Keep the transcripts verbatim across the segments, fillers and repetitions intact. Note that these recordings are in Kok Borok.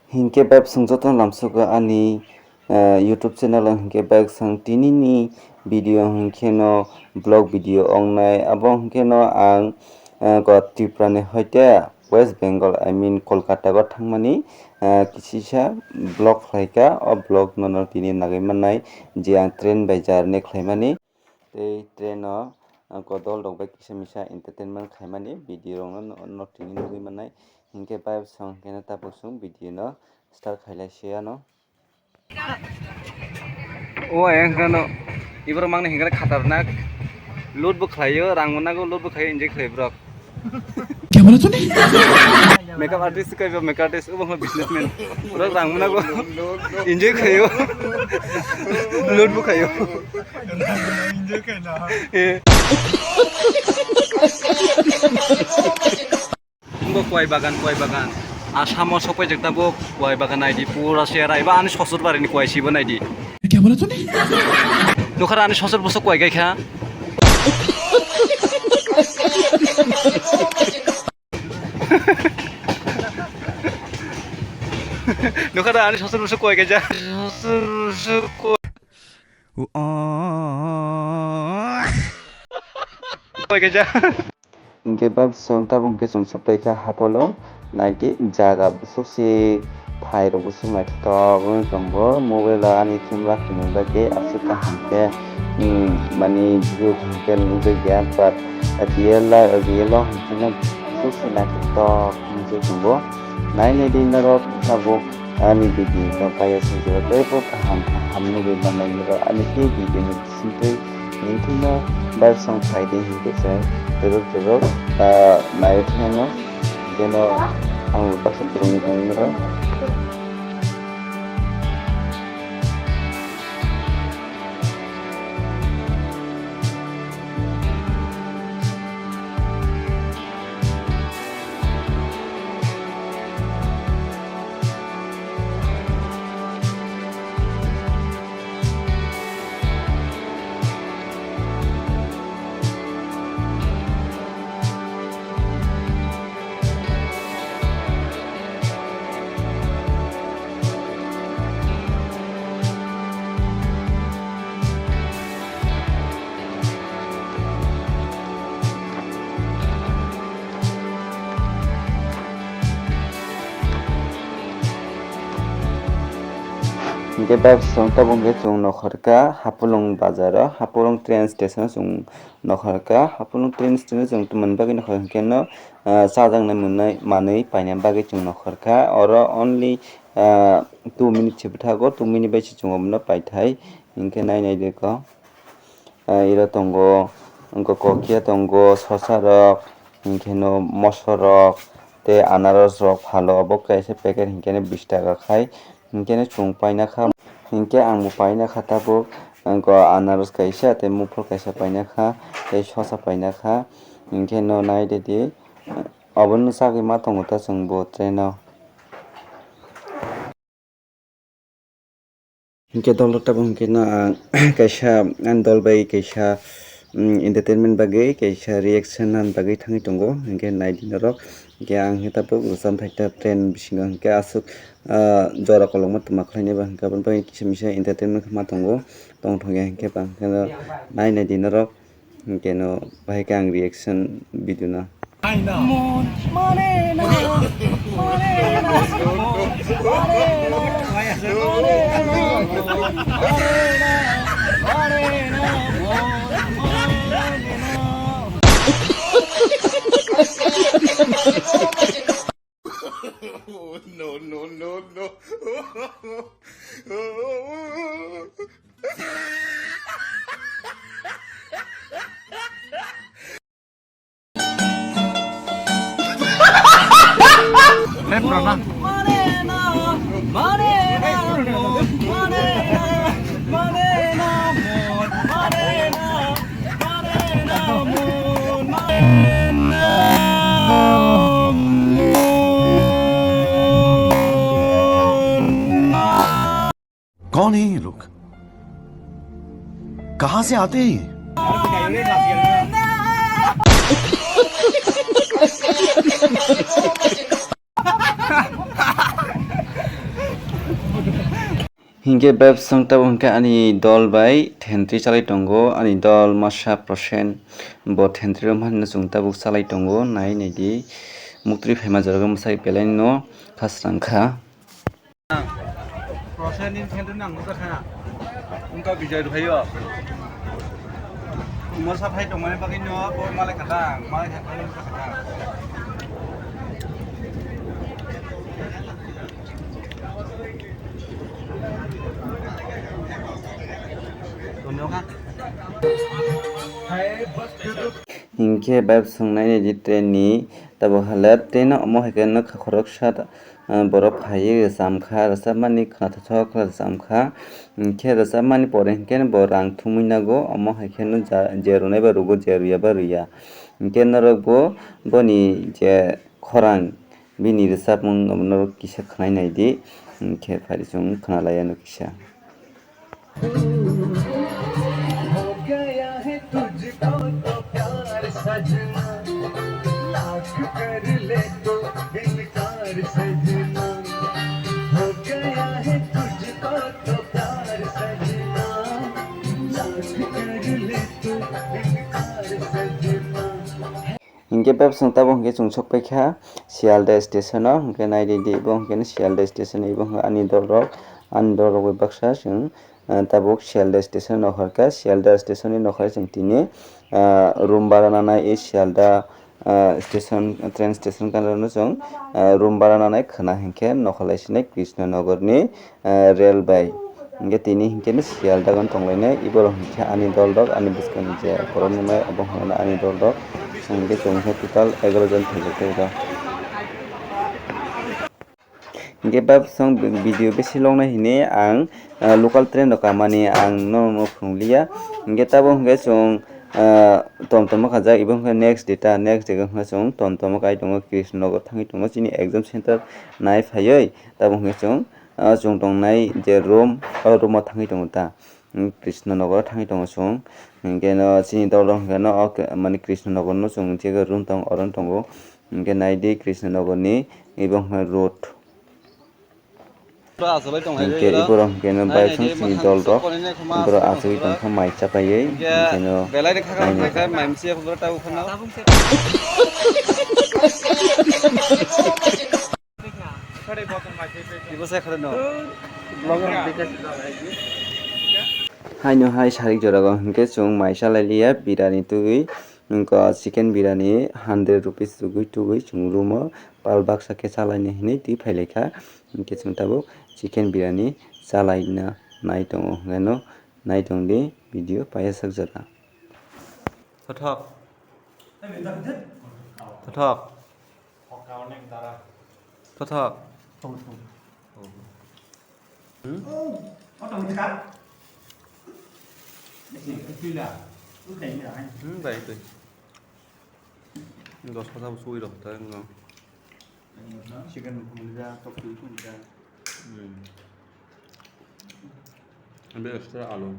Hinkhe bai bwswng jotono lamsogo ani, eh, YouTube channel o hinkhe bai bwswng tinini video hinkhe no vlog video wngnai. Abo hinkhe no ang, eh, go Tripura ni hoite West Bengal, I mean Kolkata o thangmani, eh, kisisa vlog khlaika. O vlog no no tini nagwi mannai je ang train bai journey khlaimani. Tei train o, ah, godol rok bai kisa misa entertainment khaimani video rok no, no tini nugwi mannai. Hinkhe bai bwswng hinkhe no tabuk chwng video no start khailai se ano. O, eh, hinkhe no, iborok mangni hinkhe khatarnak. Loot bo khlaio, rang manago, loot bo khlaio, enjoy khlaio borok. Kya bola tune? Makeup artist kaiba makeup artist, obo hwnba businessman. Borok rang manago, enjoy khlaio. Loot bo khlaio. Enjoy khlaina. Eh. Bo kwai bagan, kwai bagan. Asamo sokpaijak tabuk kwai bagan naidi, pura sera. Iba ani sosor barini kwai sibo naidi. Kya bola tune? Nukha ani sosor bosok kwai gaikha. Nukha ani sosor bosok kwai gaija. Sosor bosok kwai. Kwai gaija. Hinkhe bai bwswng tabuk hinkhe chwng sokphaikha hapolo, naidi jaga bwswk se phairok bwswk naithotok wngwi tongo. Mobile o ani camera khwnwi bagwi aswk kaham khe, hmm, mani view hinkhe nukjakya, but real life, real o hinkhe no bwswk se naithotok wngwi tongo. Nai naidi norok tabuk ani video no kaya swijak teibo kaham kaham nugwi mannai norok ani tei video ni. Sintwi nini thwino bai song phaidi hinkhe se rwrwk rwrwk, ah, naiwi thwino jeno ang baksa phwrwngwi tongwi rw. Hinkhe bai bwswng tabuk hinkhe chwng nokhorkha Hapulung bazaro, Hapulung train station o chwng nokhorkha. Hapulung train station o chwng tongmani bagwi nokhorkha hinkhe no, ah, chajaknai mwnai manwi paina bagwi chwng nokhorkha. Oro only, ah, two minute se bwthago, two minute bai se chwng obono paithai. Hinkhe nai nai de kho. Ah, iro tongo, wngkha kokia tongo, sosa rok, hinkhe no moso rok, tei anaros rok phalo. Obo kaisa packet hinkhe no bish taka khai, hinkhe no chwng paina kha, hinkhe ang bo paina kha tabuk, wngkha anaros kaisa, tei muphur kaisa paina kha, tei sosa paina kha, hinkhe no nai de di, obono chagwi ma tongo ta chwng bo train o. Hinkhe dol rok tabuk hinkhe no ang kaisa ani dol bai kaisa, mm, entertainment bagwi kaisa reaction nani bagwi thangwi tongo. Hinkhe nai di norok. Hinkhe ang hinkhe tabuk Rwchaphaikta train bisingo hinkhe aswk, ah, jora kolokma twma khlainai ba hinkhe aboni bagwi kisa misa entertainment khe ma tongo. Tongthokya hinkhe ba hinkhe no nai nai di norok. Hinkhe no bahai khe ang reaction video no. No, no, no, no. कौन है ये लोग? कहां से आते हैं ये? Hinkhe bebsong tabuk hinkhe ani dol bai thentwi chalai tongo, ani dol masa Prosen bo thentwi romani no chwng tabuk chalai tongo, nai naidi muktwi phaima jorao mwsai belai no khasrang kha. Prosen ni thentwi nang nukha kha, wngkha Bijoy rwphaio. Masa phai tongmani bagwi no bo malai kha ta, malai kha ta. Hinkhe bebsong nai naidi train ni tabuk halat, train no omo hai khe nokha khoroksa, ah, borok phaiwi rwcham kha, rwchapmani khwnathok rwcham kha. Hinkhe rwchapmani pore hinkhe bo rang thumwi nago, omo hai khe no ja-, je rwnai ba rwgo, je rwya ba rwya. Hinkhe norok bo boni je khorang, bini rwchapmung norok kisa khwnai naidi, hinkhe phari chwng khwnalaiya no kisa. Hinkhe bebsong tabuk hinkhe chwng sokpai kha Sialda station o, hinkhe nai di, di, ibo hinkhe Sialda station, ibo hinkhe ani dol rok, ani dol rok bai baksa chwng, ah, tabuk Sialda station o nokharkha. Sialda station ni nokhar chwng tini, ah, room bara nanai e Sialda, ah, station, train station kanrano chwng, ah, room bara nanai khwna hinkhe nokhalai sinai Krishnanagar ni, ah, rail bai. Hinkhe tini hinkhe no Sialda gano tonglainai, iborok hinkhe ani dol rok, ani bwskangni je borok nungnai, obo hwnkheno ani dol rok. Hinkhe chwng hinkhe total egaroh jon thaijakha iro. Hinkhe bebsong video bisi longnai hinwi ang, ah, local train rok kamani ang nono phunukliya. Hinkhe tabuk hinkhe chwng, ah, tomtom o khajak, ibo hinkhe next day ta, next day hinkhe chwng tomtom o kai tongo, Krishnanagar thangwi tongo, chini exam center nai phaiwi tabuk hinkhe chwng, ah, chwng tongnai je room, o room o thangwi tongo ta. Hmm, Krishnanagar o thangwi tongo chwng. Hinkhe no chini dol rok hinkhe no o ke-, mani Krishnanagar no chwng je room tongo, oro no tongo. Hinkhe nai di Krishnanagar ni ibo hinkhe road. Hinkhe iborok hinkhe no bike song chini dol rok. Iborok achugwi tongkha mai chapaiwi. Hinkhe no belai ni khakang naina. Mai misi ya khubra ta ukhana. Ibo se khare no. Haino hai sarik jorago hinkhe chwng mai chalai liya birani tugwi, wngkha chicken birani hundred rupees tugwi tugwi chwng room o pal baksa khe chalaina hinwi twi phailaikha. Hinkhe chwng tabuk chicken birani chalaina nai tongo, hwnkhe no nai tongdi video paisa sak jora. Thothok. Thothok. Thothok. Hmm? Hmm, bai twi. Dos kota bo sugwi rok ta wngkha. Chicken rok phunukjak, tok twi phunukjak. Hmm. Ambil extra alu.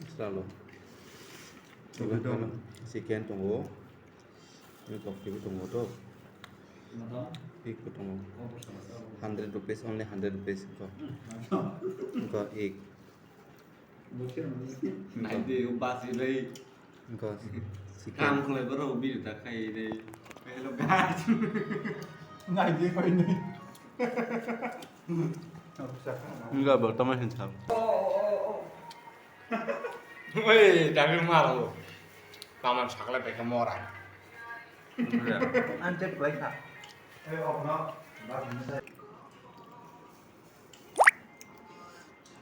Extra alu. Chicken tongo. Chicken tongo. Ini tok twi tongo to. Egg bo tongo. Hundred rupees, only hundred rupees to. Wngkha egg. Naidi, o basi bai. Wngkha chicken. Kam khlai borok bini ta khai nai. Hello guys. Naidi, khai nai. Wngkha bo tamo hinsa. Oi, dabi maro. Taman sakle beke mora. Ang check khlai kha.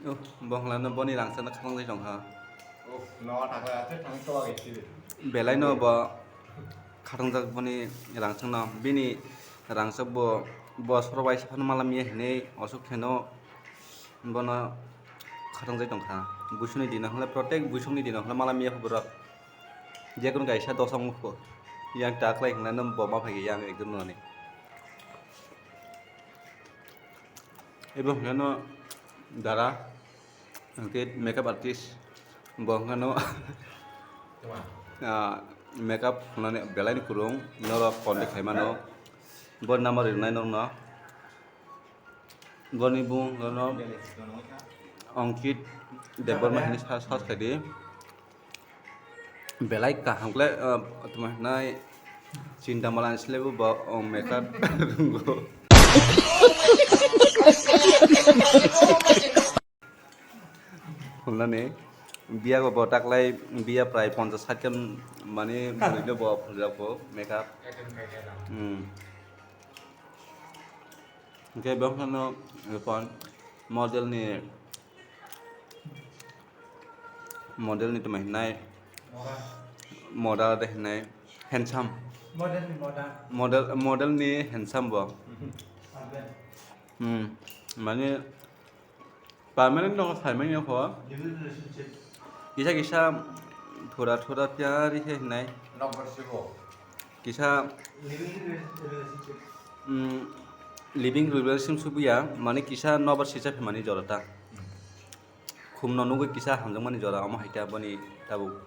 Oh, bo hwnlano boni rangchakno khatang jai tongkha. Oh, no, thangkha, thang to age sidi. Belai no bo khatangjak boni rangchakno, bini rangchak bo, bo soro bai saphano mala miya hinwi osuk kheno bono khatang jai tongkha. Buisukni dino hwnle, protek buisukni dino hwnle mala miya borok. Jekunu kaisa dosa wngkho. Yang ta khlai hwnlano bo ma phaikha yang ekdom nani. Ebo hwnkheno dara, hwnkhe makeup artist, bo hwnkheno, ah, makeup hwnani belai ni kwrwng, norok contact khaimano, bo number rinai norokno. Boni bung rono Ankit Debbarma hinwi sa-, search khaidi. Belai kaham khlai, ah, tamo hinai chinta mala ni slai bo, bo, oh, makeup rwngo. Hwnani biya go bo taklai biya prai ponchash sait khe mani bwrwi no bo phunjak bo makeup. Hmm. Hingke bokno model ni, model ni tamo hinai, model de hinai, handsome. Model ni model. Model, model ni handsome bo. Hmm. Mani Permanent no sai manya pho. Living relationship. Kisa kisa thura thura pyari se hinai. Number sibo. Kisa living rela-, relationship. Mm, living relationship ya, mane kisa nobar sisa phemani jora ta. Khum no nugwi kisa hamjakmani jora, omo hai khe boni tabuk.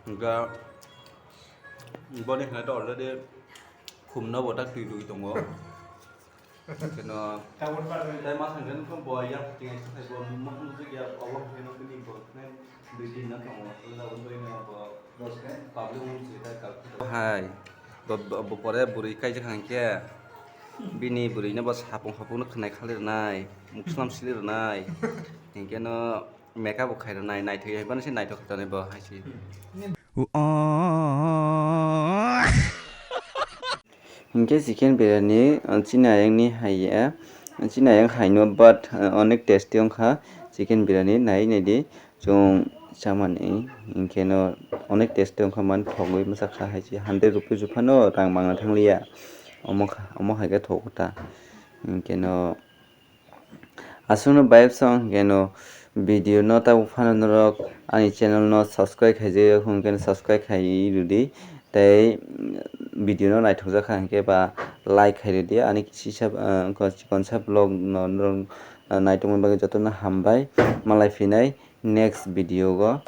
Hingkha boni hwnkhai to already khum no bo ta twi twi tongo. Keno, tabuk pa tei ma thang jan ko bo ya, tinga sa bo mo hum jik ya, obo hwnkhe no bini bo ne dui din na tongo, tabuk bai no bo public hum jik ta kal. Hai, bo, bo, bo pore bwrwi kaijak hwnkhe, bini bwrwi no bo sapung sapung no khwnai khali rwnai, muk swnam sili rwnai, hwnkhe no, Makeup bo khairok nai, naithok ya, bana se naithok kha tonwi bo hai se. Hinkhe chicken biryani, uh, chini ayang ni hai ya, chini ayang hai no, but, uh, onek tasty wngkha chicken biryani, nai naidi chwng chamani, hinkhe no onek tasty wngkha man thogwi mwsa kha hai se, hundred rupees phano rang mangna thangliya, omo kha, omo hai khe thogo ta, hinkhe no. Aswkno bayapsong hwnkhe no video no tabuk phano norok ani channel no subscribe khaijak ya, hwnkhe no subscribe khai rwdi, tei video no naithokjak kha hwnkhe ba like khai rwdi, ani kisa, ah, chikonsa vlog no norok naitokma bagwi jotono hambai, malai phinai next video o.